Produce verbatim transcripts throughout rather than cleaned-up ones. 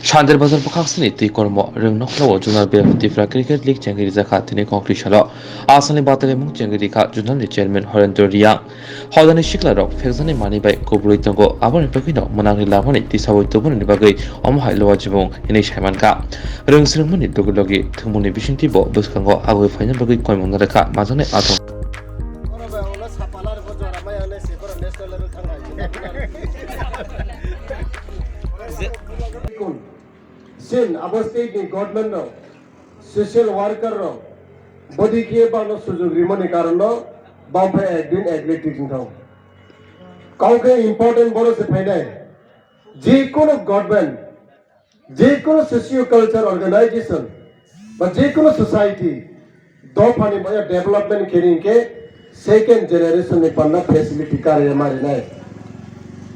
Sandir Bazar bwkhaksani twi kormo rwng nokhlao Junar Bel Tipra Cricket League chengwi rijak kha tini kok twi salo. Asani batalimung chengwi rikha Junar ni chairman Horendra Reang. Hodani sikla rok phekjaknai manwi bai kubrwi tongo, aboni bagwi no mwnakni lamani tisawi tubunani bagwi omo hai lowa jibung hinwi saimankha. Rwng swrwngmani logi logi thwngmungni bisingtwi bo bwskango agwi phaina bagwi koimung narwkha majaknai atung. Sin abo state ni government rok, social worker rok, bodi khe bangno sujug rimani karon no bang phai ekdin athletic wngthang. Kau khe important boro se phainai. Je kono government, je kono socio culture organization, ba je kono society, dophani maya development khe ringkhe second generation ni panna facility karwi ma rinai.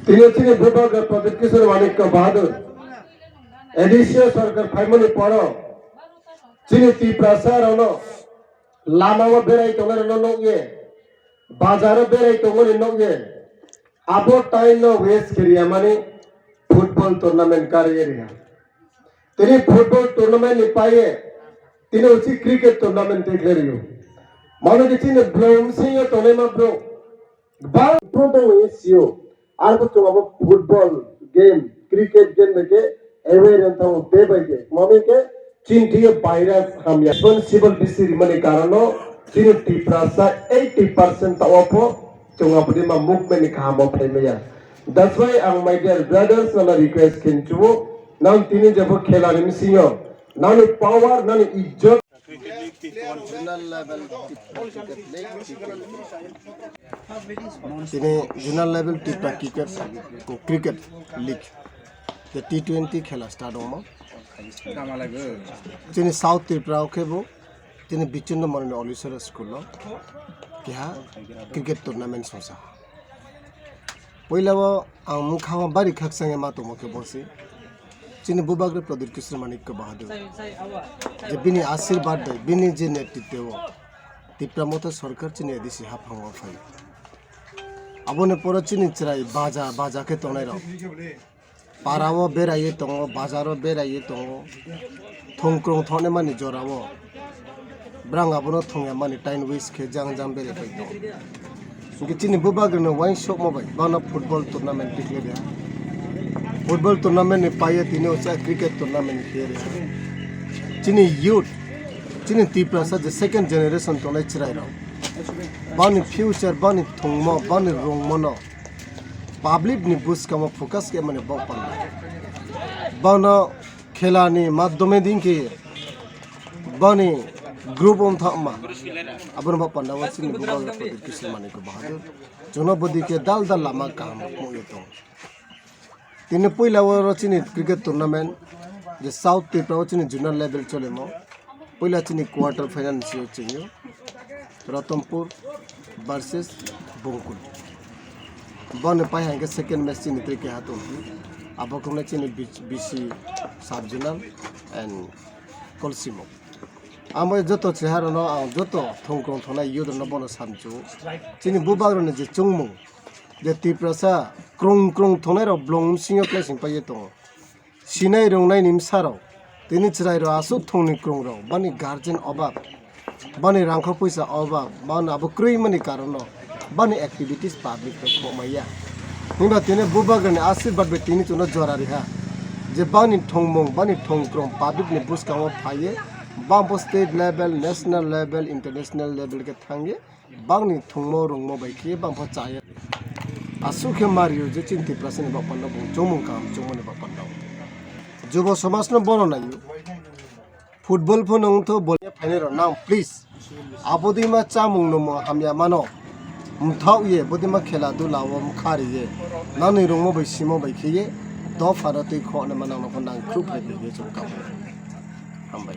Tini chini Bubagra Pradyut Kishore Manikya Bahadur, A D C o sarkar phaimani poro chini Tiprasa rokno lama o berai tongnai rokno nukye, bazar o berai tongmani nukye, abo time no waste khe riya mani football tournament karwi riya. Tini football tournament ni paye tini uchi cricket tournament tei khlai rio. Mano di chini bro msing yo tongnai ma bro. Bang pro tong ni sio. Ar ko chuma bo football game, cricket game de ke away ren tong te bai ke. Mami ke chin tiye virus hamya. Responsible bisi rimani karano chini Tiprasa eighty percent ta opo chunga pudi ma movement ni kaham o phai maya. That's why ang my dear brothers nana request khin chuo, nang tini jabo khela ni misingo nani power, nani ijjot. Zonal level cricket league. Tini zonal level Tipra cricket, cricket league. The T twenty khela start omo. Chini South Tripura o khe bo tini Bichunno Moroni Olisora school o keha cricket tournament sosa. Puila o ang mungkha o bari khakchangma tongmo khe bosi. Chini Bubagra Pradyut Kishore Manikya Bahadur. Je bini ashirbad bai, bini je netritwo o Tipra Motha Sarkar chini A D C haphango phai. Aboni poro chini chwrai baja, baja khe tongnai rok. Para o berai tongo, bazar o berai tongo. Thongkrong thoknai mani jora o. Brang abono thongya mani time waste khe jang jang berai pai tongo. Hwnkhe chini Bubagra no uansukma bai, bono football tournament declare ya. Football tournament ni paiya tini ucha cricket tournament ni paiya. Chini youth, chini Tiprasa je second generation tongnai chwrai rok. Bani future, bani thongmo, bani rwngmo no public ni bwskango focus khe mani bok panda. Bono khela ni madhyome din khe bani group wng thangma. Aboni bok panda o chini Bubagra Pradyut Kishore Manikya Bahadur. Chwngno bwdwi khe dal dal lama kaham nukwi tongo. Tini puila oro chini cricket tournament je South Tripura o chini zonal level cholimo. Puila chini quarter final ni sio chwngyo Ratanpur versus Bongkul. Boni pai hangke second match chini tei keha tongphi. Abo khe chini B C sub zonal and Kolsimo. Amo joto cheharano ang joto thongkrong thongnai youth rokno bono samchu. Chini Bubagrani je chungmung, je Tiprasa krung krung thongnai rok blong msingo khe sing paiye tongo. Sinai rwngnai ni msa rok, tini chwrai rok aswk thongni krung rok, bani guardian obab, bani rangkho puisa obab, bani abo kwrwi mani karon no, bani activities public rok khokmaya. Himba tini Bubagrani ashirbad bai tini chwngno jora riha. Je bani thongmung, bani thongkrong public ni bwskango phaiye, bangbo state level, national level, international level khe thangye, bangni thungmo rwngmo bai khe bangpha chaya. Aswk khe mario je chini Tiprasani bapanda bo chongmung kaham chongmani bapanda. Jubo somajno bono naio. Football phano wngtho bol phainai rok nang please. Abodima chamung no mo hamya mano. Mthok ye bodima khela dula o mkha ri ye. Nangni rwngmo bai simo bai khe ye. Dopha rw twi khoknai ma nangno phano nang khrup hai bai ye chwng kamo. Hambai.